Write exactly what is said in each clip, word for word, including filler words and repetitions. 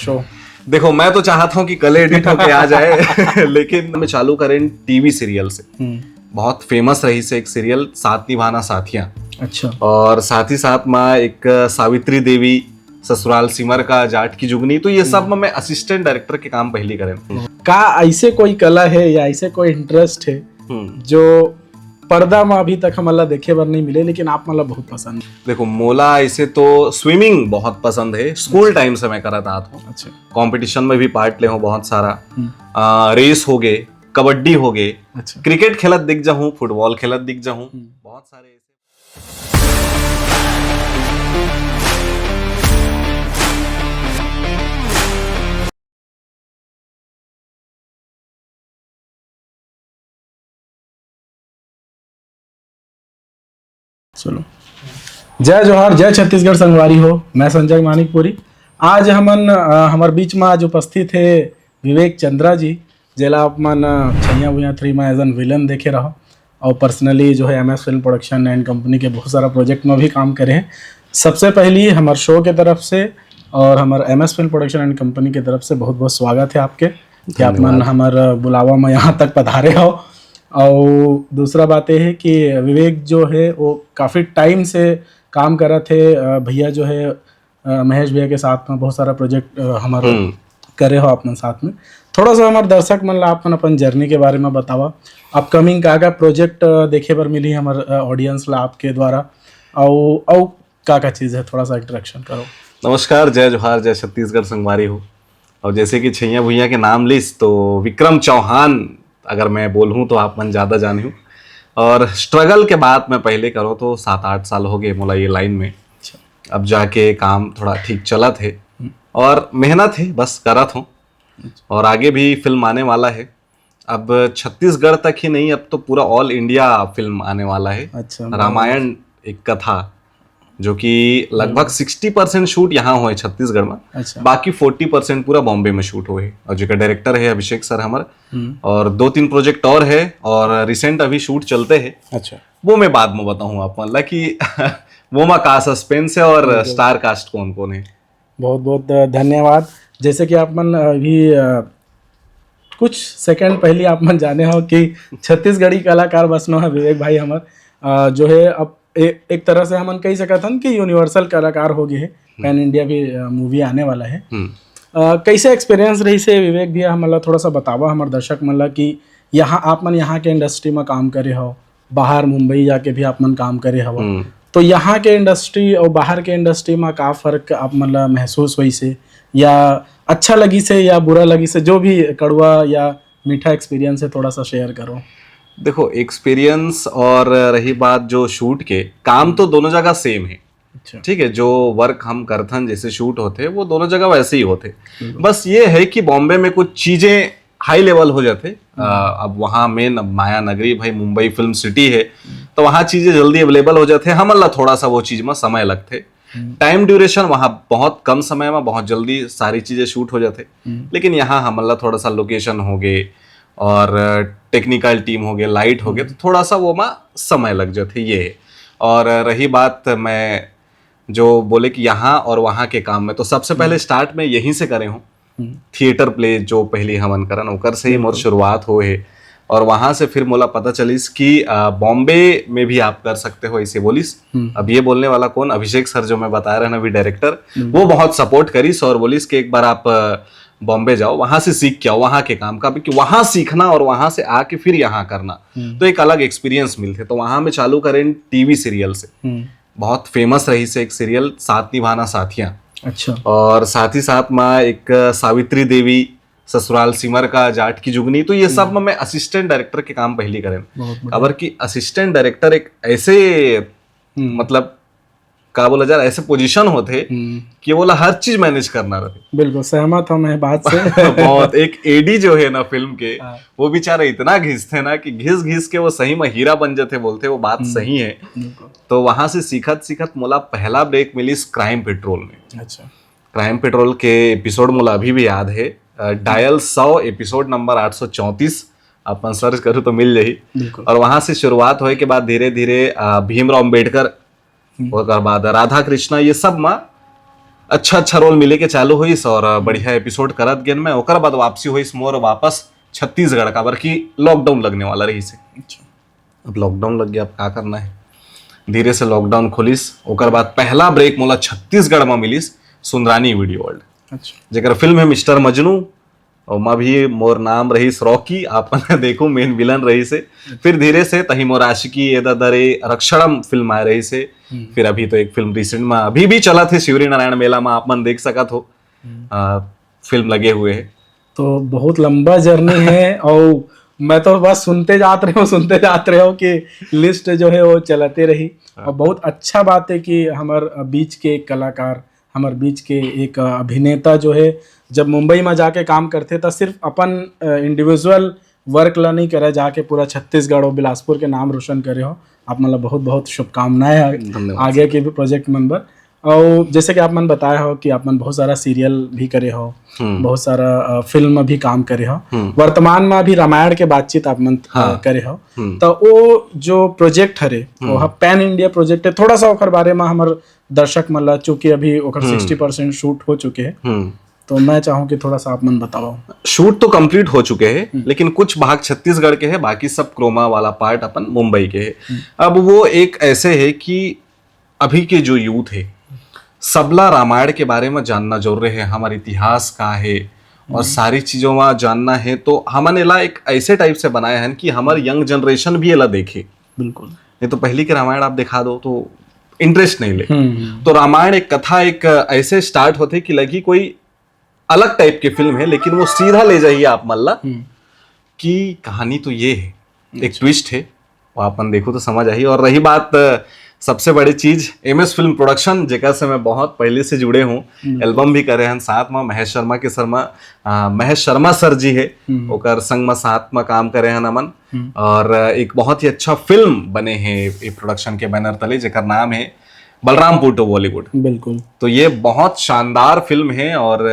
तो देखो, मैं तो चाहता हूँ कि कल एडिट होके आ जाए। लेकिन मैं चालू करें टीवी सीरियल से। हम्म। बहुत फेमस रहिस हे एक सीरियल, साथ निभाना साथिया। अच्छा। और साथ ही साथ में एक सावित्री देवी, ससुराल सिमर का, जाट की जुगनी, तो ये सब हम्म। में मैं असिस्टेंट डायरेक्टर के काम पहली करें। का ऐसे कोई कला है या ऐसे कोई इंटरेस्ट है हम्म। जो पर्दा में अभी तक हमन ला देखे बर नहीं मिले, लेकिन आप मन ला बहुत पसंद है? देखो, मोला ऐसे तो स्विमिंग बहुत पसंद है, स्कूल टाइम से मैं करत आत हूँ। अच्छा। कॉम्पिटिशन में भी पार्ट ले हूँ बहुत सारा। हम्म। आ, रेस हो गए, कबड्डी हो गए, अच्छा। क्रिकेट खेलत दिख जाऊँ, फुटबॉल खेलत दिख जाऊँ, हम्म। बहुत सारे ऐसे। चलो, जय जोहार, जय छत्तीसगढ़ संगवारी हो। मैं संजय मानिकपुरी। आज हमन, अ, हमर बीच में आज उपस्थित है विवेक चंद्रा जी, जेला आप मन, अ, छैया भुइयां थ्री में एज एन विलन देखे रहो, और पर्सनली जो है M S film production and company के बहुत सारा प्रोजेक्ट में भी काम करे हैं। सबसे पहली हमर शो के तरफ से और हमर M S film production and company के तरफ से बहुत बहुत स्वागत है आपके कि आप मन धन्यवाद। हमर बुलावा में यहाँ तक पधारे हो। और दूसरा बात ये है कि विवेक जो है वो काफ़ी टाइम से काम करत है, अ, भैया जो है, अ, महेश भैया के साथ में बहुत सारा प्रोजेक्ट, अ, हमर हम्म। करे हो आप मन साथ में। थोड़ा सा हमर दर्शक मन ला आप मन अपन जर्नी के बारे में बतावा, अपकमिंग का का प्रोजेक्ट, अ, देखे बर मिली हमर, अ, ऑडियंस ला आपके द्वारा, अउ अउ का का चीज़ है, थोड़ा सा इंट्रोडक्शन करो। नमस्कार, जय जोहार, जय छत्तीसगढ़ संगवारी हो। और जैसे कि छैया भुइयां के नाम लिस, तो विक्रम चौहान अगर मैं बोलूँ तो आप मन ज़्यादा जाने हो। और स्ट्रगल के बात मैं पहले करो तो सात आठ साल हो गए मोला ये लाइन में। अच्छा। अब जाके काम थोड़ा ठीक चलत है हम्म। और मेहनत है, बस करत हूँ। अच्छा। और आगे भी फिल्म आने वाला है। अब छत्तीसगढ़ तक ही नहीं, अब तो पूरा ऑल इंडिया फिल्म आने वाला है। अच्छा, रामायण एक कथा, जो कि लगभग हम्म। सिक्सटी परसेंट शूट यहाँ हुए छत्तीसगढ़ में, अच्छा। बाकी फोर्टी परसेंट पूरा बॉम्बे में शूट हुए है। और जेकर डायरेक्टर है अभिषेक सर हमर, हम्म। और दो तीन प्रोजेक्ट और है, और रिसेंट अभी शूट चलते हैं। अच्छा। वो मैं बाद में बताऊँ आप मन ला कि वो में का सस्पेंस है और बिल्कुल। स्टार कास्ट कौन कौन है। बहुत बहुत, अ, धन्यवाद। जैसे कि आप मन अभी, अ, कुछ सेकंड पहले आप मन जाने हो कि छत्तीसगढ़ी कलाकार बसनो है विवेक भाई हमर, अ, जो है अब ए-, एक तरह से हमन कह सकत हन कि यूनिवर्सल कलाकार हो गए है। हम्म। पैन इंडिया भी, अ, मूवी आने वाला है। हम्म। अ, कैसे एक्सपीरियंस रहिस हे विवेक भैया, हमन ला थोड़ा सा बतावा, हमर दर्शक मन ला, कि यहाँ आप मन यहाँ के इंडस्ट्री में काम करे हो, बाहर मुंबई जाके भी आप मन काम करे हव, हम्म। तो यहाँ के इंडस्ट्री और बाहर के इंडस्ट्री में का फर्क आप मन ला महसूस होइस हे, या अच्छा लगिस हे या बुरा लगिस हे, जो भी कड़वा या मीठा एक्सपीरियंस है, थोड़ा सा शेयर करो। देखो, एक्सपीरियंस और रही बात जो शूट के, काम तो दोनों जगह सेम है। अच्छा। ठीक है, जो वर्क हम करथन, जैसे शूट होते, वो दोनों जगह वैसे ही होते। बिल्कुल। बस ये है कि बॉम्बे में कुछ चीजें हाई लेवल हो जाते। हम्म। अ, अब वहाँ मेन माया नगरी भाई मुंबई फिल्म सिटी है, हम्म। तो वहाँ चीजें जल्दी अवेलेबल हो जाते, हमन ला थोड़ा सा वो चीज में समय लगते। हम्म। टाइम ड्यूरेशन वहाँ बहुत कम समय में बहुत जल्दी सारी चीजें शूट हो जाते। हम्म। लेकिन यहाँ हमन ला थोड़ा सा लोकेशन हो गए और टेक्निकल टीम हो गए, लाइट हो गए, हम्म। तो थोड़ा सा वो में समय लग जाते, ये है। और रही बात मैं जो बोले कि यहाँ और वहाँ के काम में, तो सबसे पहले हम्म। स्टार्ट मैं यहीं से करे हूँ। हम्म। थिएटर प्ले जो पहली हमन करन, ओकर से ही मोर बिल्कुल। शुरुआत हो है। और वहाँ से फिर मोला पता चलिस कि, अ, बॉम्बे में भी आप कर सकते हो, ऐसे बोलिस। हम्म। अब ये बोलने वाला कौन? अभिषेक सर, जो मैं बताए रहन अभी डायरेक्टर, हम्म। वो बहुत सपोर्ट करिस और बोलिस कि एक बार आप, अ, बॉम्बे जाओ, वहाँ से सीख के आओ वहाँ के काम का, क्योंकि वहाँ सीखना और वहाँ से आके फिर यहाँ करना, हम्म। तो एक अलग एक्सपीरियंस मिलते। तो वहाँ मैं चालू करें टीवी सीरियल से। हम्म। बहुत फेमस रहिस हे एक सीरियल, साथ निभाना साथिया। अच्छा। और साथ ही साथ में एक सावित्री देवी, ससुराल सिमर का, जाट की जुगनी, तो ये सब हम्म। में मैं असिस्टेंट डायरेक्टर के काम पहली करें। बहुत बढ़िया। काबर कि असिस्टेंट डायरेक्टर एक ऐसे, हम्म। मतलब, का बोला जाए, ऐसे पोजीशन होते हम्म। कि वो ला हर चीज मैनेज करना रहते। बिल्कुल सहमत हूँ मैं बात से। बहुत। एक एडी जो है ना फिल्म के, हाँ। वो बेचारे इतना घिसते ना कि घिस घिस के वो सही में हीरा बन जाते, बोलते, वो बात हम्म। सही है। बिल्कुल। तो वहां से सीखत सीखत मोला पहला ब्रेक मिलिस क्राइम पेट्रोल में। अच्छा। क्राइम पेट्रोल के एपिसोड मोला अभी भी याद है, अ, डायल सौ, एपिसोड नंबर आठ सौ चौंतीस, अपन सर्च करू तो मिल जाही। बिल्कुल। और वहां से शुरुआत होए के बाद धीरे धीरे, अ, भीमराव अंबेडकर, हम्म। ओकर बाद राधा कृष्णा, ये सब में अच्छा अच्छा रोल मिले के चालू होइस और बढ़िया एपिसोड करत गेन मैं। ओकर बाद वापसी होइस मोर वापस छत्तीसगढ़, काबर कि लॉकडाउन लगने वाला रहिस हे। अच्छा। अब लॉकडाउन लग गया, अब का करना है? धीरे से लॉकडाउन खोलिस, ओकर बाद पहला ब्रेक मोला छत्तीसगढ़ में मिलिस सुंदरानी वीडियो वर्ल्ड, अच्छा। जेकर फिल्म है मिस्टर मजनू। और मैं भी मोर नाम रहिस रॉकी, आप मन देखो मेन विलन रहिस हे। फिर धीरे से तही मोर आशिकी, एदा दरे, रक्षणम फिल्म आए रहिस हे। फिर अभी तो एक फिल्म रिसेंट में अभी भी चलत हे शिवरी नारायण मेला में, आप मन देख सकत हो। आ, फिल्म लगे हुए है। तो बहुत लंबा जर्नी है और मैं तो बस सुनते जात रहे हूँ, सुनते जात रहे हूँ कि लिस्ट जो है वो चलते रही। और बहुत अच्छा बात है कि हमर बीच के एक कलाकार, हमर बीच के एक अभिनेता जो है, जब मुंबई में जाके काम करथे त सिर्फ अपन इंडिविजुअल वर्क ला नहीं करे, जाके पूरा छत्तीसगढ़ और बिलासपुर के नाम रोशन करे हो। आप मन ला बहुत बहुत शुभकामनाएं धन्यवाद। आगे के भी प्रोजेक्ट मन बर। और जैसे कि आप मन बताए हो कि आप मन बहुत सारा सीरियल भी करे हो, हम्म। बहुत सारा अ, फिल्म भी काम करे हो। हम्म। वर्तमान में अभी रामायण के बातचीत आप मन अ, हाँ। करे हो, हम्म। तो वो जो प्रोजेक्ट हरे, वो पैन इंडिया प्रोजेक्ट है। थोड़ा सा ओकर बारे में हमर दर्शक मन ला, चूंकि अभी ओकर सिक्सटी परसेंट शूट हो चुके हैं, हम्म। तो मैं चाहूँ कि थोड़ा सा आप मन बताओ। शूट तो कंप्लीट हो चुके हैं, लेकिन कुछ भाग छत्तीसगढ़ के हैं, बाकी सब क्रोमा वाला पार्ट अपन मुंबई के है। अब वो एक ऐसे है कि अभी के जो यूथ है, सबला रामायण के बारे में जानना जरूरी है, हमार इतिहास का है और सारी चीजों में जानना है। तो हमन एला एक ऐसे टाइप से बनाए हैं कि हमार यंग जनरेशन भी एला देखे। बिल्कुल। नहीं तो पहली के रामायण आप दिखा दो तो इंटरेस्ट नहीं ले। हम्म। तो रामायण एक कथा एक ऐसे स्टार्ट होथे कि लगी कोई अलग टाइप के फिल्म है, लेकिन वो सीधा ले जाइए आप मन ला हम्म। कि कहानी तो ये है, एक ट्विस्ट है, वो आप मन देखो तो समझ आही। और रही बात अ, सबसे बड़ी चीज एम एस फिल्म प्रोडक्शन, जेकर से मैं बहुत पहले से जुड़े हूँ, एल्बम भी करे हन साथ में महेश शर्मा के शर्मा अ, महेश शर्मा सर जी है, हम्म। ओकर संग में साथ में काम करे हन हमन। हम्म। और अ, एक बहुत ही अच्छा फिल्म बने हैं ये प्रोडक्शन के बैनर तले, जेकर नाम है बलरामपुर टू बॉलीवुड। बिल्कुल। तो ये बहुत शानदार फिल्म है और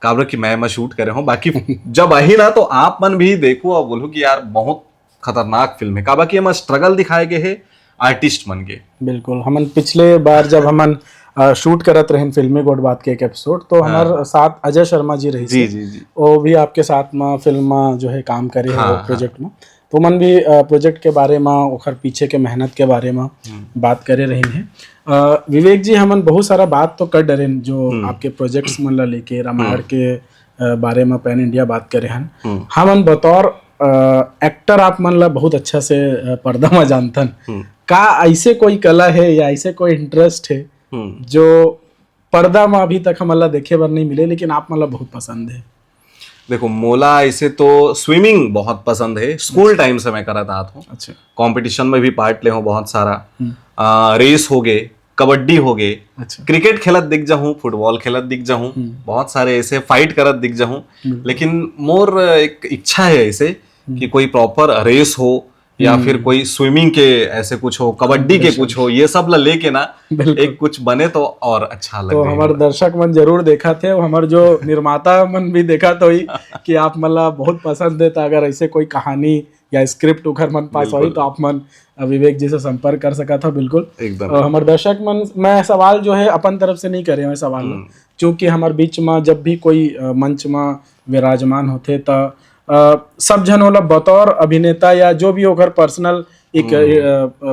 काबर कि मैं मैं शूट करे हूँ, बाकी जब आही ना तो आप मन भी देखो और बोलो कि यार बहुत खतरनाक फिल्म है, काबर कि एमा स्ट्रगल दिखाए गए है आर्टिस्ट मन के। बिल्कुल। हमन पिछले बार जब हमन अ, शूट करत रहेन फिल्मी गोठ बात के एक एपिसोड, तो हमार साथ अजय शर्मा जी रही जी से। जी जी। वो भी आपके साथ में फिल्म में जो है काम करे हाँ, हैं हाँ। प्रोजेक्ट में, तो मन भी अ, प्रोजेक्ट के बारे में, ओखर पीछे के मेहनत के बारे में बात करे रही हैं। अ, विवेक जी, हमन बहुत सारा बात तो कर डरेन जो आपके प्रोजेक्ट्स मन ला लेके, रामायण के अ, बारे में पैन इंडिया बात करे हन। हम्म। हमन बतौर एक्टर आप मन ला बहुत अच्छा से अ, पर्दा में जानथन। हम्म। का ऐसे कोई कला है या ऐसे कोई इंटरेस्ट है हम्म। जो पर्दा में अभी तक हमन ला देखे बर नहीं मिले, लेकिन आप मन ला बहुत पसंद है? देखो, मोला ऐसे तो स्विमिंग बहुत पसंद है, स्कूल टाइम से मैं करत आत हूँ। अच्छा। कंपटीशन में भी पार्ट ले हूँ बहुत सारा। हम्म। आ, रेस हो गए, कबड्डी हो गए, अच्छा। क्रिकेट खेलत दिख जाऊँ, फुटबॉल खेलत दिख जाऊँ, हम्म। बहुत सारे ऐसे फाइट करत दिख जाऊँ। बिल्कुल। लेकिन मोर एक इच्छा है ऐसे कि कोई प्रॉपर रेस हो या फिर कोई स्विमिंग के ऐसे कुछ हो, कबड्डी के कुछ हो, ये सब ला लेके ना बिल्कुल। एक कुछ बने तो और अच्छा लगे। तो हमारे दर्शक मन जरूर देखा थे, हमारे जो निर्माता मन भी देखा तो ही कि आप मन ला बहुत पसंद है, तो अगर ऐसे कोई कहानी या स्क्रिप्ट उखर मन पास होई तो आप मन अ, विवेक जी से संपर्क कर सका था। बिल्कुल। एकदम। अ, हमारे दर्शक मन, मैं सवाल जो है अपन तरफ से नहीं करे हूँ सवाल ला, क्योंकि हमारे बीच में जब भी कोई अ, मंच में विराजमान होते तो अ, सब झन ओला बतौर अभिनेता या जो भी ओकर पर्सनल एक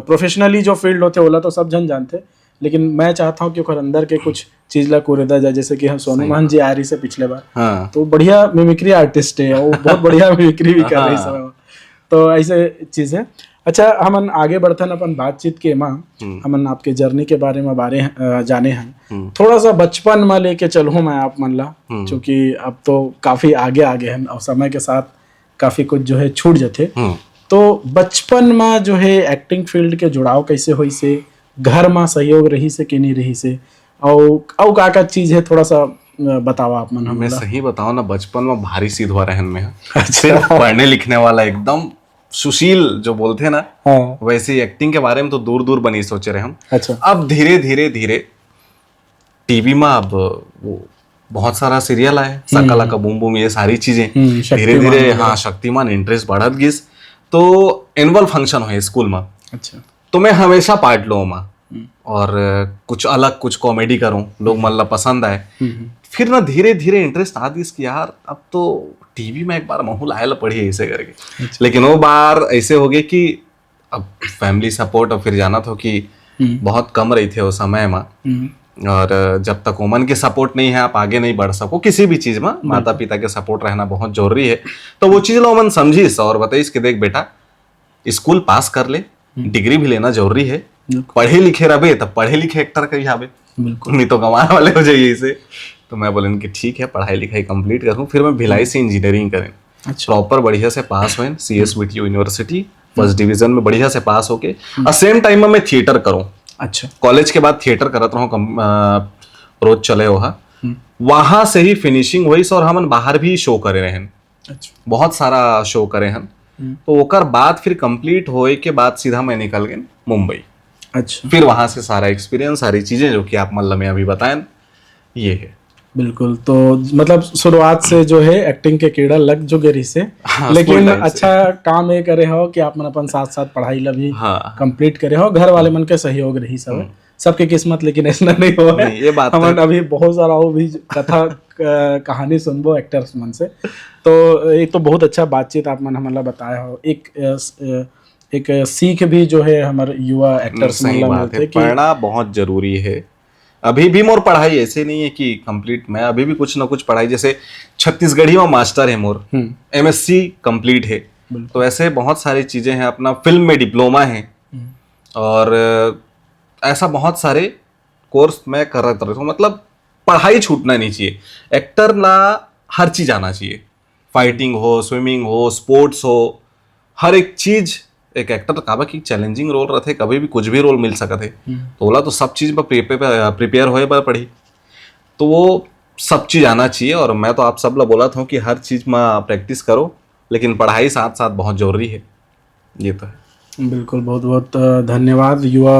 प्रोफेशनली जो फील्ड होते ओला तो सब झन जानते, लेकिन मैं चाहता हूँ कि ओकर अंदर के कुछ चीज ला कुरेदा जाए, जैसे कि हम सोनू महंत जी आ रही से पिछले बार, हाँ। तो बढ़िया मिमिक्री आर्टिस्ट है, वो बहुत बढ़िया मिमिक्री भी कर रही हाँ। समय में। तो ऐसे चीज है। अच्छा, हमन आगे बढ़थन अपन बातचीत के माँ, हमन आपके जर्नी के बारे में बारे अ, जाने हैं। हम्म। थोड़ा सा बचपन में लेके चलूँ मैं आप मन ला, हम्म। क्योंकि अब तो काफी आगे आगे हैं और समय के साथ काफी कुछ जो है छूट जाते। हम्म। तो बचपन में जो है एक्टिंग फील्ड के जुड़ाव कैसे होई से, घर में सहयोग रही से कि नहीं रही से, और और का का चीज है, थोड़ा सा अ, बतावा आप मन मैं हमला। सही बताऊँ ना, बचपन में भारी सीधवा रहन में, अच्छा। सिर्फ पढ़ने लिखने वाला, एकदम सुशील जो बोलते हैं ना, हाँ। वैसे ही एक्टिंग के बारे में तो दूर दूर बनी सोचे रहे हम। अच्छा। अब धीरे धीरे धीरे टीवी में अब वो बहुत सारा सीरियल आए, साका लाका बूम बूम, ये सारी चीजें हम्म, धीरे शक्तिमान धीरे, वगैरह। हाँ, शक्तिमान इंटरेस्ट बढ़त गिस। तो एनुअल फंक्शन होए स्कूल में, अच्छा। तो मैं हमेशा पार्ट लूँ ओमा। और कुछ अलग, कुछ कॉमेडी करूँ, लोग मन ला पसंद आए। फिर ना धीरे धीरे इंटरेस्ट आ दिस कि यार, अब तो टीवी में एक बार महू लाए ला पड़ी ऐसे करके। लेकिन वो बार ऐसे हो गए कि अब फैमिली सपोर्ट, और फिर जाना था कि बहुत कम रही थे उस समय में। और जब तक ओमन के सपोर्ट नहीं है, आप आगे नहीं बढ़ सको किसी भी चीज में। माता पिता के सपोर्ट रहना बहुत जरूरी है। तो वो चीज ला ओमन समझिस और बताइस कि देख बेटा, स्कूल पास कर ले, डिग्री भी लेना जरूरी है, पढ़े लिखे रहबे तब पढ़े लिखे एक्टर कहाबे, नहीं तो गंवार वाले हो जाइए इसे। तो मैं बोलेन कि ठीक है, पढ़ाई लिखाई कंप्लीट करूँ। फिर मैं भिलाई से इंजीनियरिंग करें, अच्छा। प्रॉपर बढ़िया से पास होएन, सी एस बी टी यूनिवर्सिटी फर्स्ट डिवीजन में बढ़िया से पास होके, और सेम टाइम में मैं थिएटर करूँ। अच्छा। कॉलेज के बाद थिएटर करत रहूँ, कम, अ, रोज चले हो हा। वहां से ही फिनिशिंग हुई और हमन बाहर भी शो करे रहन। अच्छा। बहुत सारा शो करे हन। तो ओकर बाद फिर कंप्लीट होए के बाद सीधा मैं निकल गए मुंबई। अच्छा। फिर वहां से सारा एक्सपीरियंस, सारी चीजें जो कि आप मन ला मैं अभी बताएन, ये है। बिल्कुल। तो मतलब शुरुआत से जो है एक्टिंग के कीड़ा लग जो गए से, हाँ, लेकिन स्कूल टाइम से। अच्छा काम ये करे हो कि आप मन अपन साथ साथ पढ़ाई ला भी हाँ। कंप्लीट करे हो, घर वाले मन के सहयोग रही सब। सबके किस्मत लेकिन ऐसा नहीं हो। नहीं, ये बात हमन तो अभी बहुत सारा वो भी कथा, अ, कहानी सुनबो एक्टर्स मन से। तो एक तो बहुत अच्छा बातचीत आप मन हमन ला बताए हो, एक, अ, स-, अ, एक सीख भी जो है हमर युवा एक्टर्स मन ला मिलथे कि पढ़ना बहुत जरूरी है। अभी भी मोर पढ़ाई ऐसे नहीं है कि कंप्लीट, मैं अभी भी कुछ ना कुछ पढ़ाई, जैसे छत्तीसगढ़ी में मास्टर है मोर, एम एस सी कंप्लीट है। तो ऐसे बहुत सारी चीजें हैं। अपना फिल्म में डिप्लोमा है और ऐसा बहुत सारे कोर्स मैं करत रहता हूँ। मतलब पढ़ाई छूटना नहीं चाहिए। एक्टर ला हर चीज आना चाहिए, फाइटिंग हो, स्विमिंग हो, स्पोर्ट्स हो, हर एक चीज। एक एक्टर काबर कि चैलेंजिंग रोल रहते, कभी भी कुछ भी रोल मिल सकत है। तो ओला तो सब चीज पर प्रिपेयर होए बर पड़ी। तो वो सब चीज आना चाहिए। और मैं तो आप सब ला बोलत हूँ कि हर चीज में प्रैक्टिस करो, लेकिन पढ़ाई साथ साथ बहुत जरूरी है। ये तो है। बिल्कुल, बहुत बहुत धन्यवाद युवा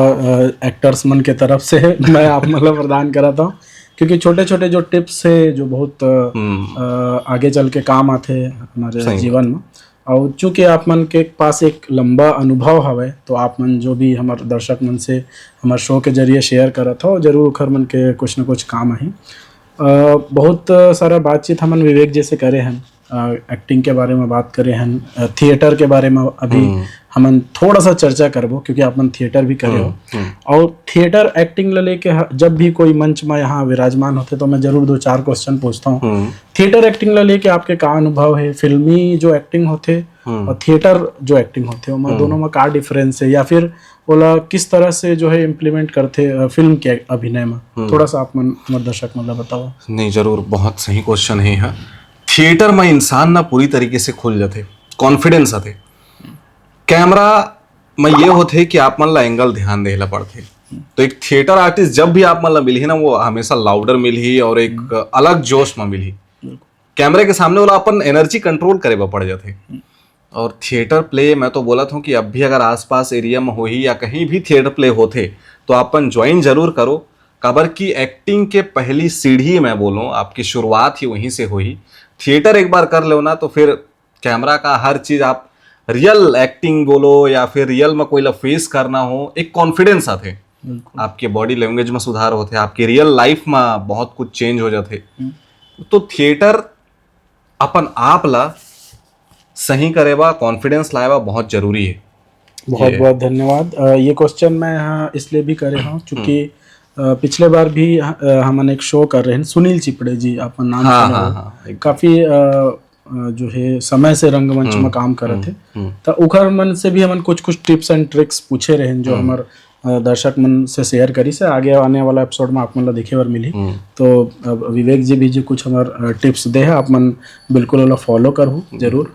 एक्टर्स मन के तरफ से मैं आप मतलब प्रदान कराता हूँ, क्योंकि छोटे छोटे जो टिप्स है जो बहुत आगे चल के काम आते हैं हमारे जीवन में। और चूंकि आप मन के पास एक लंबा अनुभव हवे, तो आप मन जो भी हमारे दर्शक मन से हमारे शो के जरिए शेयर करत हो, जरूर उखर मन के कुछ न कुछ काम आही। बहुत सारा बातचीत हमन विवेक जी से करे हैं, एक्टिंग के बारे में बात करे हन, थिएटर के बारे में अभी हमन थोड़ा सा चर्चा करबो, क्योंकि आप मन थिएटर भी करे हो। और थिएटर एक्टिंग ले लेके जब भी कोई मंच में यहाँ विराजमान होते, तो मैं जरूर दो चार क्वेश्चन पूछता हूँ। थिएटर एक्टिंग ले लेके आपके का अनुभव है? फिल्मी जो एक्टिंग होते और थिएटर जो एक्टिंग होते, ओमा दोनों में का डिफरेंस है, या फिर ओला किस तरह से जो है इम्प्लीमेंट करथे फिल्म के अभिनय में? थोड़ा सा आप मन हमर दर्शक मन ला बताओ। नहीं, जरूर, बहुत सही क्वेश्चन है। यहाँ थिएटर में इंसान ना पूरी तरीके से खुल जाते, कॉन्फिडेंस आते। कैमरा में ये होते कि आप मन ला एंगल ध्यान देला पड़ते। तो एक थिएटर आर्टिस्ट जब भी आप मन ला मिलही ना, वो हमेशा लाउडर मिलही और एक अलग जोश में मिलही। कैमरे के सामने वाला अपन एनर्जी कंट्रोल करे बर पड़ जाते। और थिएटर प्ले मैं तो बोलत हूँ कि अब भी अगर आसपास एरिया में होही या कहीं भी थिएटर प्ले होथे, तो अपन ज्वाइन जरूर करो। काबर कि एक्टिंग के पहली सीढ़ी मैं बोलूँ, आपकी शुरुआत ही वहीं से होही। थिएटर एक बार कर लो ना, तो फिर कैमरा का हर चीज आप रियल एक्टिंग बोलो या फिर रियल में कोई ला फेस करना हो, एक कॉन्फिडेंस आते। आपके बॉडी लैंग्वेज में सुधार होते, आपके रियल लाइफ में बहुत कुछ चेंज हो जाते। तो थिएटर अपन आप ला सही करे बा, कॉन्फिडेंस लाए बा बहुत जरूरी है। बहुत बहुत धन्यवाद। ये क्वेश्चन मैं यहाँ इसलिए भी करे हूँ, चूँकि पिछले बार भी हमन एक शो कर रहे हैं, सुनील चिपड़े जी, आप नाम हाँ, सुने हाँ, हाँ, काफी जो है समय से रंगमंच में काम करत है। तो उखर मन से भी हमन कुछ कुछ टिप्स एंड ट्रिक्स पूछे रहे, जो हमार दर्शक मन से शेयर करी से आगे आने वाला एपिसोड में आप मन ला देखे बर मिली। तो अब विवेक जी भी जो कुछ हमार टिप्स दे है, आप मन बिल्कुल ओला फॉलो करहु जरूर।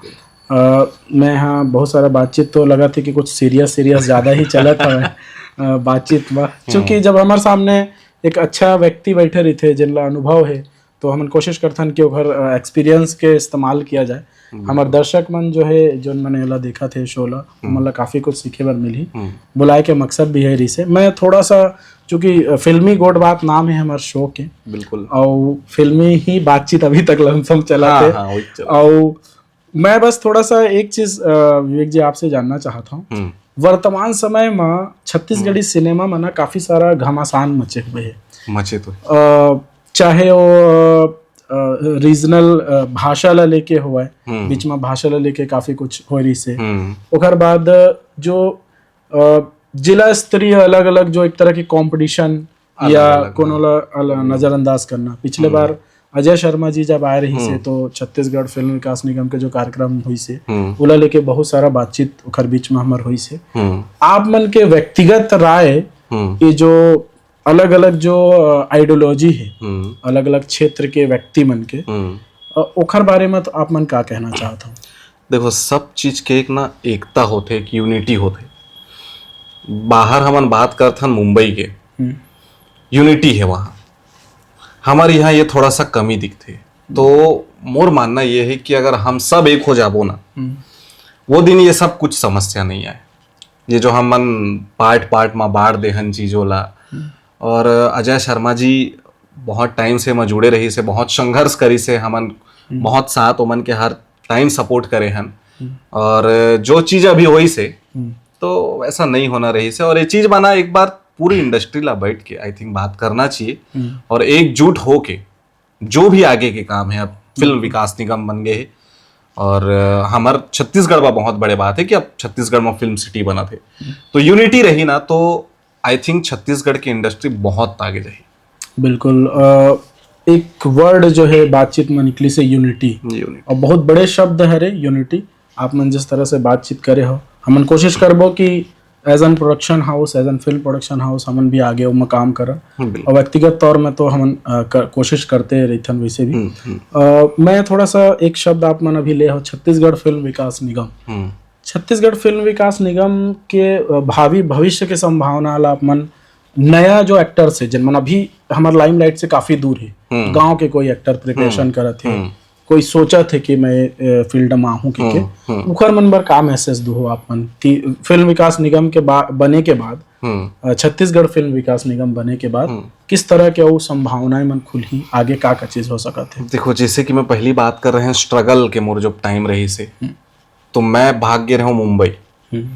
मैं हाँ बहुत सारा बातचीत तो लगा थे कि कुछ सीरियस सीरियस ज्यादा ही चलत हवे बातचीत में, क्योंकि जब हमारे सामने एक अच्छा व्यक्ति बैठे रहिथे जिनला अनुभव है, तो हमन कोशिश करथन कि ओकर एक्सपीरियंस के इस्तेमाल किया जाए। हमार दर्शक मन जो है, जोन मन एला देखत हे शो ला, ओमन ला काफी कुछ सीखे बर मिलही। बुलाए के मकसद भी है रिसे। मैं थोड़ा सा, चूंकि फिल्मी गोठ बात नाम है हमार शो के, बिल्कुल। और फिल्मी ही बातचीत अभी तक लमसम चला हाँ, थे। हाँ, वही चला। और मैं बस थोड़ा सा एक चीज, अ, विवेक जी, आपसे जानना चाहत हूँ। हम्म। वर्तमान समय में छत्तीसगढ़ी हम्म। सिनेमा में ना काफी सारा घमासान मचे हुए है। मचे तो। अ, चाहे वो, अ, रीजनल, अ, भाषा ला लेके हुआ है, हम्म। बीच में भाषा ला लेके काफी कुछ हो रही से। हम्म। ओकर बाद जो, अ, जिला स्तरीय अलग-अलग जो एक तरह की कॉम्पिटिशन अलग या अलग, कोनो हाँ। ला अल-, हम्म। नजरअंदाज करना। पिछले हम्म। बार अजय शर्मा जी जब आए रही से, हम्म। तो छत्तीसगढ़ फिल्म विकास निगम के जो कार्यक्रम हुई से, हम्म। ओला लेके बहुत सारा बातचीत ओकर बीच में हमर हुई से। हम्म। आप मन के व्यक्तिगत राय, हम्म। ये जो अलग-अलग जो, अ, आइडियोलॉजी है, हम्म। अलग-अलग क्षेत्र के व्यक्ति मन के, हम्म। अ, ओखर बारे में तो आप मन का कहना चाहत हो? देखो, सब चीज के एक ना एकता होथे, एक यूनिटी होथे। बाहर हमन बात करथन मुंबई के, हम्म। यूनिटी है वहाँ। हमर यहाँ ये थोड़ा सा कमी दिखथे। तो मोर मानना ये है कि अगर हम सब एक हो जाबो ना, हम्म। वो दिन ये सब कुछ समस्या नहीं आए। ये जो हमन पार्ट पार्ट में बांट देहन चीजों ला, हम्म। और अजय शर्मा जी बहुत टाइम से एमा जुड़े रही से, बहुत संघर्ष करी से, हमन हम्म। बहुत साथ ओमन के हर टाइम सपोर्ट करे हन। हम्म। और जो चीज अभी होई से, हम्म। तो ऐसा नहीं होना रही से। और ये चीज बना एक बार पूरी इंडस्ट्री ला बैठ के, आई थिंक, बात करना चाहिए हम्म। और एकजुट होके जो भी आगे के काम है, अब फिल्म हम्म। विकास निगम बन गए है और, अ, हमर छत्तीसगढ़ में बहुत बड़े बात है कि अब छत्तीसगढ़ में फिल्म सिटी बना थे, हम्म। तो यूनिटी रही ना, तो आई थिंक छत्तीसगढ़ की इंडस्ट्री बहुत आगे जाही। बिल्कुल। अ, एक वर्ड जो है बातचीत में निकली से यूनिटी, यूनिटी। और बहुत बड़े शब्द है रे यूनिटी। आप मन जिस तरह से बातचीत करे हो, हमन कोशिश करबो कि as an production house, as an film production house, हमन भी आगे ओमा काम करन। हम्म, बिल्कुल। और व्यक्तिगत तौर में तो हमन, अ, कर, कोशिश करते रहिथन वैसे भी। हम्म, हम्म। अ, मैं थोड़ा सा एक शब्द आप मन अभी ले हो, छत्तीसगढ़ फिल्म विकास निगम। हम्म। छत्तीसगढ़ फिल्म विकास निगम के, अ, भावी भविष्य के संभावना ला आप मन नया जो एक्टर्स है, जिन मन अभी हमर लाइमलाइट से काफी दूर है, हम्म। गांव के कोई एक्टर प्रिपरेशन हम्म। करत है, हम्म। कोई सोचत है कि मैं, अ, फील्ड में आहूं के, हम्म, के, हम्म। उखर मन बर का मैसेज दो हो आप मन कि फिल्म विकास निगम के बा-, बने के बाद, हम्म। अ, छत्तीसगढ़ फिल्म विकास निगम बने के बाद हम्म। किस तरह के वो संभावनाएं मन खुलही, आगे का का चीज हो सकत है? देखो, जैसे कि मैं पहली बात कर रहे हैं स्ट्रगल के, मोर जो टाइम रही से, हम्म। तो मैं भाग गे रहे हूँ मुंबई, हम्म।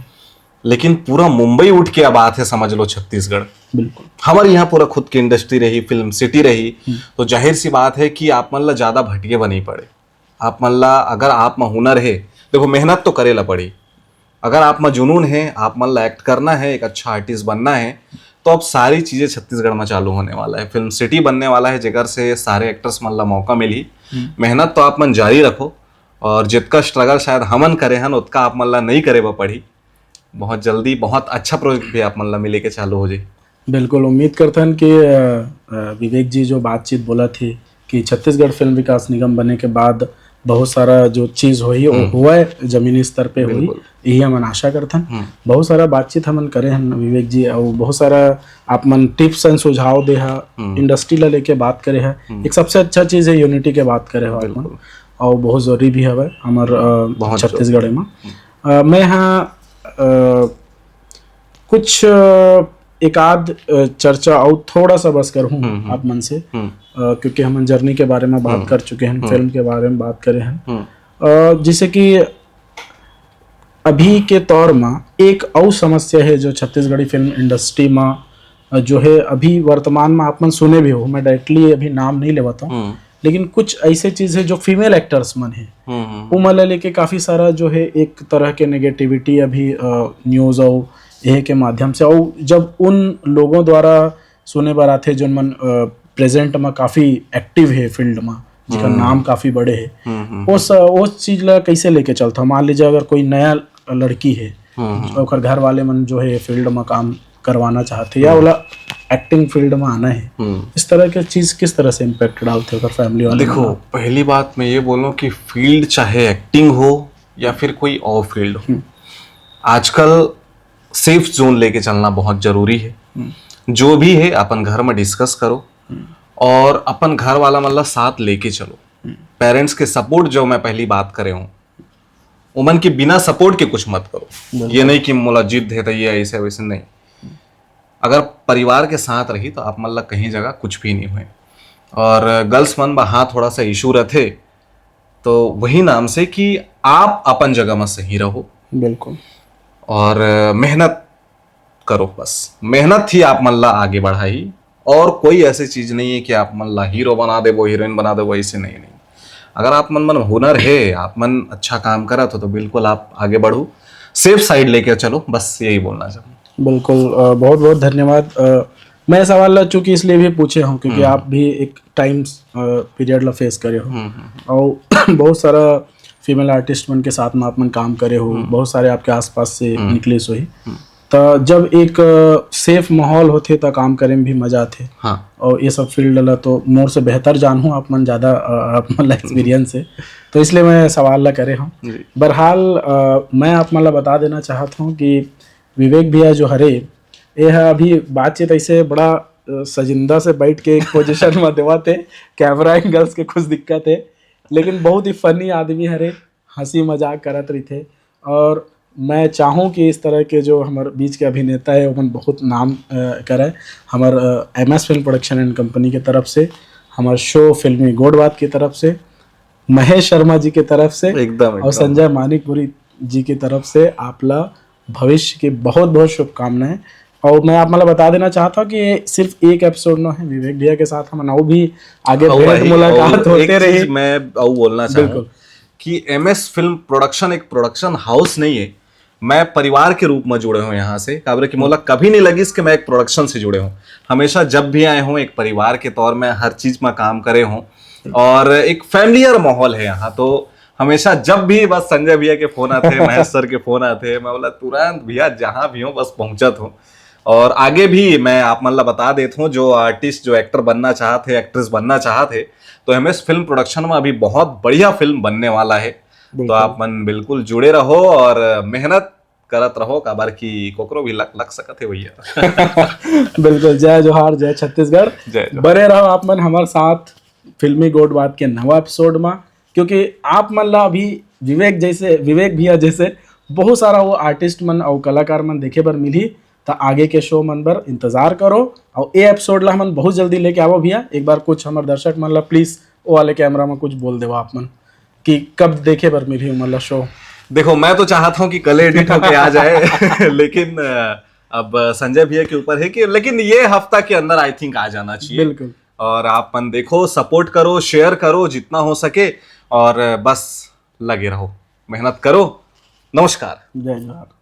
लेकिन पूरा मुंबई उठ के अब आत है, समझ लो, छत्तीसगढ़। बिल्कुल। हमर यहाँ पूरा खुद की इंडस्ट्री रही, फिल्म सिटी रही, हम्म। तो जाहिर सी बात है कि आप मन ला ज्यादा भटके बर नहीं पड़े। आप मन ला, अगर आप में हुनर है, देखो, मेहनत तो करे ला पड़ी। अगर आप में जुनून है, आप मन ला एक्ट करना है, एक अच्छा आर्टिस्ट बनना है, तो अब सारी चीजें छत्तीसगढ़ में चालू होने वाला है। फिल्म सिटी बनने वाला है, जेकर से सारे एक्टर्स मन ला मौका मिली। हम्म। मेहनत तो आप मन जारी रखो, और जितका स्ट्रगल शायद हमन करे हन, उतका आप मन ला नहीं करे बर पड़ही। बहुत जल्दी बहुत अच्छा प्रोजेक्ट भी आप मन ला मिले के चालू हो जाई। बिल्कुल, उम्मीद करथन कि, अ, अ, विवेक जी जो बातचीत बोलत हे कि छत्तीसगढ़ फिल्म विकास निगम बने के बाद बहुत सारा जो चीज होही, वो हम्म। होवय, जमीनी स्तर पे होही, बिल्कुल। यही हमन आशा करथन। हम्म। बहुत सारा बातचीत हमन करे हन विवेक जी, और बहुत सारा आप मन टिप्स एंड सुझाव दे हा, हम्म। इंडस्ट्री ला लेके बात करे हा। हम्म। एक सबसे अच्छा चीज है यूनिटी के बात करे हो आप मन, बिल्कुल। और बहुत जरूरी भी हवय हमर, अ, बहुत छत्तीसगढ़ जरूरी। में। हम्म। अ, मैं हा, अ, कुछ, अ, एकाध, अ, चर्चा और थोड़ा सा बस करहूँ हम्म, हम्म। आप मन से, हम्म। अ, क्योंकि हमन जर्नी के बारे में बात हम्म। कर चुके हैं, हम्म। फिल्म के बारे में बात करे हैं। हम्म। अ, जैसे कि अभी के तौर में एक और समस्या है जो छत्तीसगढ़ी फिल्म इंडस्ट्री में, अ, जो है अभी वर्तमान में आप मन सुने भी हो, मैं डायरेक्टली अभी नाम नहीं लेवत हूँ, हम्म। लेकिन कुछ ऐसे चीज है जो फीमेल एक्टर्स मन है, हम्म, हम्म। उमन ला लेके काफी सारा जो है एक तरह के नेगेटिविटी अभी, अ, न्यूज और यह के माध्यम से, और जब उन लोगों द्वारा सुने बर आथे जोन मन, अ, प्रेजेंट में काफी एक्टिव है फील्ड में, जेकर हम्म। नाम काफी बड़े है, हम्म, हम्म, उस, उस चीज ला कैसे लेके चलता? मान लीजिए अगर कोई नया लड़की है, हम्म, हम्म। ओकर घर वाले मन जो है फील्ड में काम करवाना चाहते या हम्म। ओला एक्टिंग फील्ड में आना है, हम्म। इस तरह के चीज किस तरह से इम्पैक्ट डालते ओकर फैमिली वाले देखो, मन? पहली बात मैं ये बोलूँ कि फील्ड चाहे एक्टिंग हो या फिर कोई और फील्ड हो, हम्म। आजकल सेफ जोन लेके चलना बहुत जरूरी है। हम्म। जो भी है अपन घर में डिस्कस करो हम्म। और अपन घर वाला मतलब साथ लेके चलो। हम्म। पेरेंट्स के सपोर्ट, जो मैं पहली बात करे हूँ, उमन के बिना सपोर्ट के कुछ मत करो। बिल्कुल। ये नहीं कि मोला जिद है तो ये ऐसे वैसे नहीं। अगर परिवार के साथ रही तो आप मन ला कहीं जगह कुछ भी नहीं हुए। और गर्ल्स मन बर हाँ थोड़ा सा इशू रहते, तो वही नाम से कि आप अपन जगह में सही रहो बिल्कुल। और मेहनत करो। बस मेहनत ही आप मन ला आगे बढ़ाही और कोई ऐसी चीज नहीं है कि आप मन ला हीरो बना देबो, हीरोइन बना देबो, ऐसे नहीं नहीं। अगर आप मन मन हुनर है, आप मन अच्छा काम करत हो तो बिल्कुल आप आगे बढ़ो, सेफ साइड लेके चलो, बस यही बोलना चाहूँ। बिल्कुल। बहुत बहुत धन्यवाद। मैं सवाल ला चूंकि इसलिए भी पूछे हूँ क्योंकि आप भी एक टाइम पीरियड ला फेस करे हो और बहुत सारा फीमेल आर्टिस्ट मन के साथ में आप मन काम करे हो, बहुत सारे आपके आसपास से निकले सो ही। तो जब एक सेफ माहौल होथे तो काम करे में भी मजा आथे। हाँ। और ये सब फील्ड ला तो मोर से बेहतर जानहूँ आप मन ज्यादा, आप मन ला एक्सपीरियंस है, तो इसलिए मैं सवाल ला करे हूँ। बहरहाल मैं आप मन ला बता देना चाहत हूँ कि विवेक भैया जो हरे, ये अभी बातचीत ऐसे बड़ा सजिंदा से बैठ के एक पोजीशन में देवत हे, कैमरा एंगल्स के कुछ दिक्कत है, लेकिन बहुत ही फनी आदमी हरे, हंसी मजाक करत रहिथे। और मैं चाहूँ कि इस तरह के जो हमर बीच के अभिनेता है ओमन बहुत नाम करे। हमर M S film production and company के तरफ से, हमर शो फिल्मी गोठ बात की तरफ से, महेश शर्मा जी के तरफ से एकदम और संजय मानिकपुरी जी की तरफ से आप ला भविष्य की बहुत बहुत शुभकामनाएं। और मैं आप मतलब बता देना चाहता हूँ कि ये सिर्फ एक एपिसोड नो है विवेक भैया के साथ, हम अउ भी आगे भेंट मुलाकात होते रही। मैं अउ बोलना चाहूँ कि एम एस फिल्म प्रोडक्शन एक प्रोडक्शन हाउस नहीं है। मैं परिवार के रूप में जुड़े हूँ यहाँ से, काबर कि मोला कभी नहीं लगिस कि मैं एक प्रोडक्शन से जुड़े हूँ। हमेशा जब भी आए हूँ एक परिवार के तौर में हर चीज में काम करे हूँ और एक फैमिलियर माहौल है यहाँ। तो हमेशा जब भी बस संजय भैया के फोन आते हैं, महेश सर के फोन आते हैं, मैं बोला तुरंत भैया जहाँ भी हो बस पहुँचत हो। और आगे भी मैं आप मन ला बता देत हूँ, जो आर्टिस्ट जो एक्टर बनना चाहत है, एक्ट्रेस बनना चाहत है, तो एम एस फिल्म प्रोडक्शन में अभी बहुत बढ़िया फिल्म बनने वाला है। तो आप मन बिल्कुल जुड़े रहो और मेहनत करत रहो, काबर कि कोकरो भी लग लग सकत है भैया। बिल्कुल। जय जोहार, जय छत्तीसगढ़। जय जोहार। बने रहो आप मन हमारे साथ फिल्मी गोठ बात के नवा एपिसोड में, क्योंकि आप मन ला अभी विवेक जैसे, विवेक भैया जैसे बहुत सारा वो आर्टिस्ट मन और कलाकार मन देखे बर मिली। तो आगे के शो मन बर इंतजार करो और ये एपिसोड ला हमन बहुत जल्दी लेके आवो भैया। एक बार कुछ हमारे दर्शक मन ला प्लीज वो वाले कैमरा में कुछ बोल देवा आप मन कि कब देखे बर मिली मतलब शो। देखो, मैं तो चाहता हूँ कि कल एडिट होके आ जाए लेकिन अब संजय भैया के ऊपर है कि, लेकिन ये हफ्ता के अंदर आई थिंक आ जाना चाहिए। बिल्कुल। और आप मन देखो, सपोर्ट करो, शेयर करो जितना हो सके और बस लगे रहो, मेहनत करो। नमस्कार। जय जोहार।